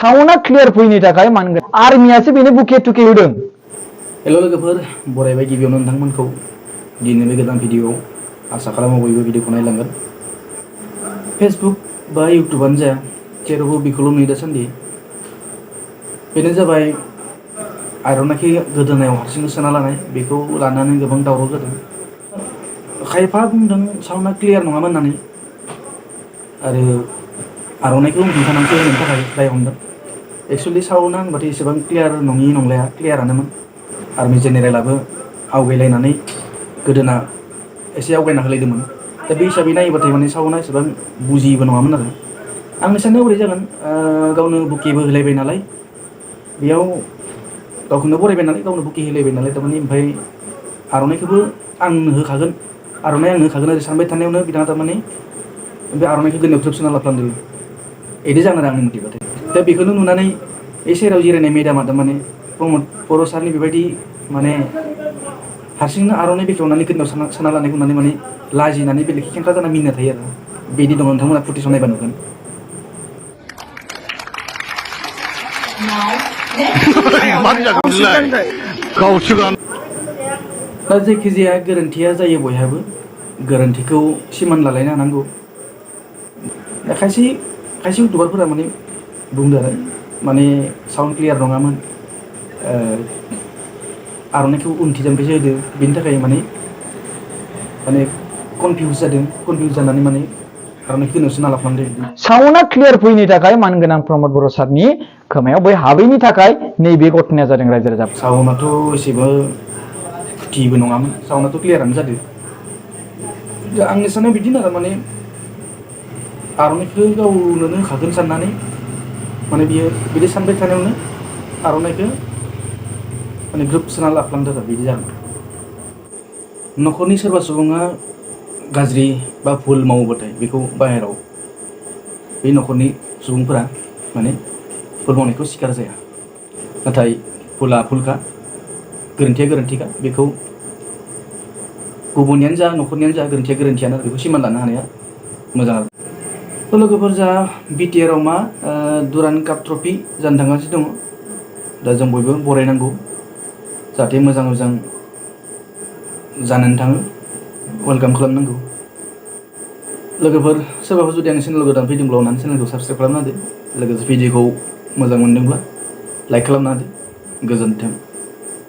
साउन्डआ clear फैयैनि थाखाय मानगोन आर्मियासो बेनो bouquet टुके होदों। हेल' लोगोफोर, बरायबाय गिबियावनो नोंथांमोनखौ दिनै बे गोदान भिडिअ'आव आसा खालामो बयबो भिडिअ'खौ नायलांगोन। फेसबुक बा इउटुबानो जाया जेरावबो बेखौल' नुयो दासान्दि। बेनो जाबाय आर'नाइखौ गोदोनायाव हारसिंनो सोना लानाय, बेखौ लानानै गोबां दावराव जादों। खायफा बुंदों साउन्डआ क्लियार नङामोन होननानै, आरो आर'नाइखौ उनथिंखानानैसो होनो थाखाय दाय हमदों। एक्सुवेलि साउन्डआ होनबाथाय एसेबां क्लियार नङि नंलाया, क्लियारानोमोन। आर्मि जेनेरेलाबो आवगायलायनानै गोदोना एसे आवगायना होलायदोंमोन। दा बे हिसाबै नायोबाथाय माने साउन्डआ एसेबां बुजियैबो नङामोन आरो। आंनि साननायाव बोरै जागोन, गावनो बुकेबो होलायबाय नालाय, बेयाव गावखौनो बरायबाय नालाय, गावनो बुके होलायबाय नालाय, थारमाने ओमफ्राय आर'नाइखौबो आंनो होखागोन, आर'नाइ आंनो होखागोन ओरै सानबाय थानायावनो बिथाङा थारमाने बे आर'नाइखौ गोदोनायाव थ्रोब सोना लाफ्लांदों। बिदि जागोन आंनि मथेबाथाय। दा बेखौनो नुनानै बे सेराव जिरायनाय मेदामा थारमाने प्रमद बर' सारनि बेबायदि माने हारसिंनो आर'नाइ बेखेवनानै गोदोनायाव सोना लानायखौ नुनानै माने लाजिनानै बेलेगखै खेंख्रा जाना मिनिना थायो आरो। बिदि दङ, नोंथांमोना फुटेजाव नायबा नुगोन। दा जायखिजाया गोरोन्थिया जायो बयहाबो, गोरोन्थिखौ सिमान लालायनो हानांगौ। दा खायसे इउटुबारफोरा माने बुंदो आरो माने साउन्ड क्लियार नङामोन, आर'नाइखौ उनथिंजायनिफ्रायसो होदो, बेनि थाखाय माने कनफिउस जानानै माने आर'नाइखौ गोदोनायाव सोना लाफ्लांदों। साउन्डआ क्लियार फैयैनि थाखाय मानगोनां प्रमद बर' सारनि खोमायाव बै हाबैनि थाखाय नैबे घटनाया जादों रायजो राजा। साउन्डआथ' एसेबो फुथिबो नङामोन, साउन्डआथ' क्लियारानो जादों। आंनि साननाया बिदिनो आरो माने आर'नाइखौ गावनो होखागोन साननानै माने बियो बिदि सानबाय थानायावनो आर'नाइखौ माने ग्रोब सोना लाफ्लांदों आरो बिदि जागोन। न'खरनि सोरबा सुबुङा गाज्रि बा भुल मावोबाथाय बेखौ बाहेराव बे न'खरनि सुबुंफोरा माने भुल मावनायखौ सिखार जाया। नाथाय भुला भुलखा, गोरोन्थिया गोरोन्थिखा, बेखौ गुबुननियानो जा न'खरनियानो जा गोरोन्थिया गोरोन्थियानो, बेखौ सिमान लानो हानाया मोजां आरो। लोगोफोर, जा बिटिआरआव मा दुरान्ड काप ट्रफि जानो थांगासिनो दङ। दा जों बयबो बरायनांगौ, जाहाथे मोजां मोजां जानानै थाङो, वेलकाम खालामनांगौ। लोगोफोर, सोरबाफोर जुदि आंनि चेनेल गोदान फैदोंब्ला अननानै चेनेलखौ साबसक्राइब खालामना होदो। लोगोसे भिडिअखौ मोजां मोनदोंब्ला लाइक खालामना होदो। गोजोन्थों।